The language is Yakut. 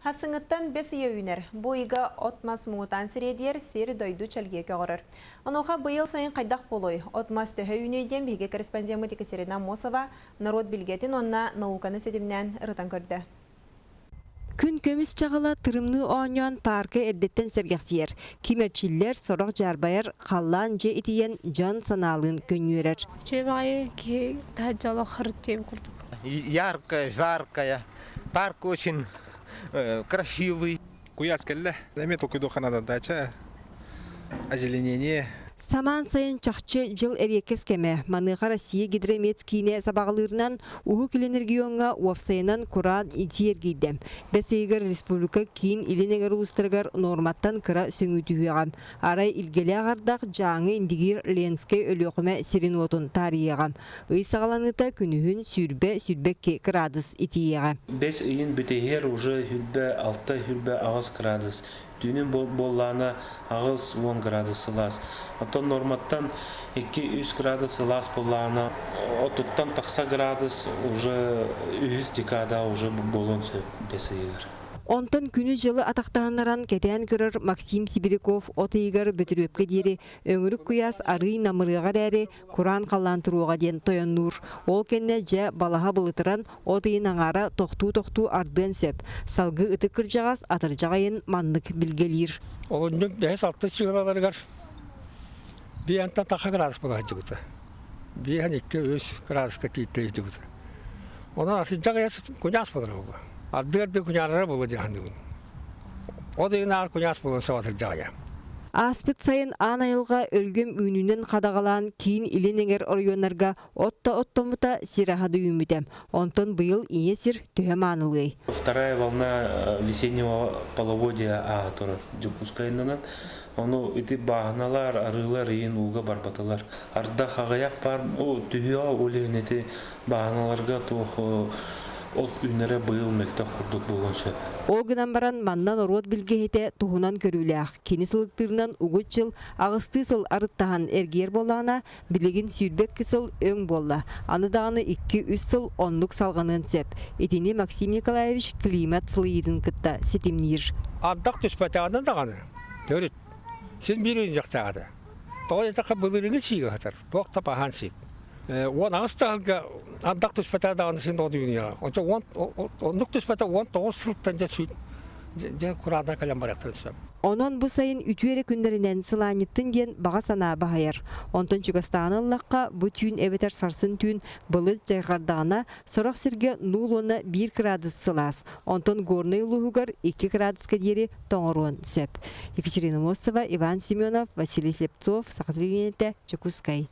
Хассыҥыттан бэс ыйа үүнэр. Бу ыйга от-мас муҥутаан сириэдийэр, сир-дойду чэлгийэ көҕөрөр. Онуоха быйыл сайын хайдах буолуой? От-мас төһө үүнүөй диэн биһиги корреспондеммыт Екатерина Аммосова норуот билгэтин уонна науканы ситимнээн ырытан көрдө. Күн көмүс чаҕыла тырымныы оонньоон паарка эрдэттэн сэргэхсийэр. Ким эрчиллэр, сорох дьаарбайар, халлаан дьэ итийэн дьон санаалыын көнньүөрэр. Үчүгэй баҕайы киһи таһырдьа олох харыттыам курдук. Яркая, жаркая. Парк очень красивый. Куйаас кэллэ. Эмиэ толкуйдуохха дача, озеленение. Самаан сайын чахчы дьыл эриэккэс кэмэ. Маныаха Россия гидромет киинэ сабаҕалыырынан, Уһук Илин региоҥҥа уопсайынан кураан итии эргийдэ. Бэс ыйыгар республика киин илин эҥэр улуустарыгар нуорматтан кыра сөҥүү түһүөҕэ. Арай илгэлээх ардах Дьааҥы, Индигиир, Ленскэй, Өлүөхүмэ сирин-уотун таарыйыаҕа. Ый саҕаланыыта күнүһүн 20-22 кыраадыс итийиэҕэ. Бэс ыйын бүтэһигэр уже 26-28 градус, түүнүн буоллаҕына 80 градус сылаас. Оттон норматтан 2-3 градус сылаас буоллаҕына, отуттан тахса градус уже үһүс декада уже буолуон сөп бэс ыйыгар. Онтон күнү-дьылы атахтаһыннаран кэтээн көрөр Максим Сибиряков от ыйыгар Бөтүрүөпкэ диэри өҥүрүк куйаас арыый намырыаҕа эрээри, кураан халлаан туруоҕа диэн тойоннуур. Ол кэннэ дьэ балаһа былытыран от ыйын аҥаара тохтуу-тохтуу ардыан сөп. Салгыы ытык кырдьаҕас атырдьах ыйын маннык билгэлиир. Олунньу бэһис алтыс чыгылаларыгар биэнтэн таха градус буола сылдьыбыта. Биэһэн икки үс градуска тиийдэ сылдьыбыта. Онон атырдьах ыйа куйаас буолар буолла. Ардыы-ардыы куйаарара буолуо дии саныыбын. Ол ыйын аар куйаас буолан сөп атырдьах ыйа. Ааспыт сайын аан айылҕа өлгөм үүнүүнэн хадаҕалаан киин илин эҥэр оройуоннарга от да оттоммута, сир аһа да үүммүтэ. Онтон быйыл ийэ сир төһө маанылыай? Вторая волна весеннего половодья ааһа турар Дьокуускайынан. Ону ити бааһыналар, арыылар ыйын ууга барбатылар. Ардах аҕыйах баар, түһүөҕэ ол иһин ити бааһыналарга туох от үүнэрэ быйыл мөлтөх курдук буолуон сөп. Ол гынан баран манна норуот билгэһитэ туһунан көрүүлээх. Кини сылыктыырынан угут дьыл аҕыстыы сыл арыттаһан эргийэр буоллаҕына, билигин 22 сыл өҥ буолла. Аны даҕаны 2-3 сыл оннук салҕаныан сөп. Итини Максим Николаевич климат сылыйыытын кытта ситимниир. Ардах түспэтэҕинэ даҕаны төрүт син биир үүнүөхтээх этэ. Тоҕо диэтэххэ былырыыҥҥы сиигэ сытар, туох да баһаан сиик. 18 таһылга ардах түспэтэ даҕаны син ол үүнүөҕэ. Онча уон оннук түспэтэ 19 сылтан дьэ дьэ курааннар кэлэн барыахтарын сөп. Онон бу сайын үтүө эрэ күннэринэн сылаанньыттын диэн баҕа санаа баһыйар. Онтон чугастаҕына ыллахха, бу түүн эбэтэр сарсын түүн былыт дьайҕардаҕына, сорох сиргэ нуул уонна биир кыраадыс сылаас, онтон Горнай улууһугар 2 кыраадыска диэри тоҥоруон сөп. Екатерина Мостова, Иван Семенов, Василий Слепцов, Саха телевидениетэ, Дьокуускай.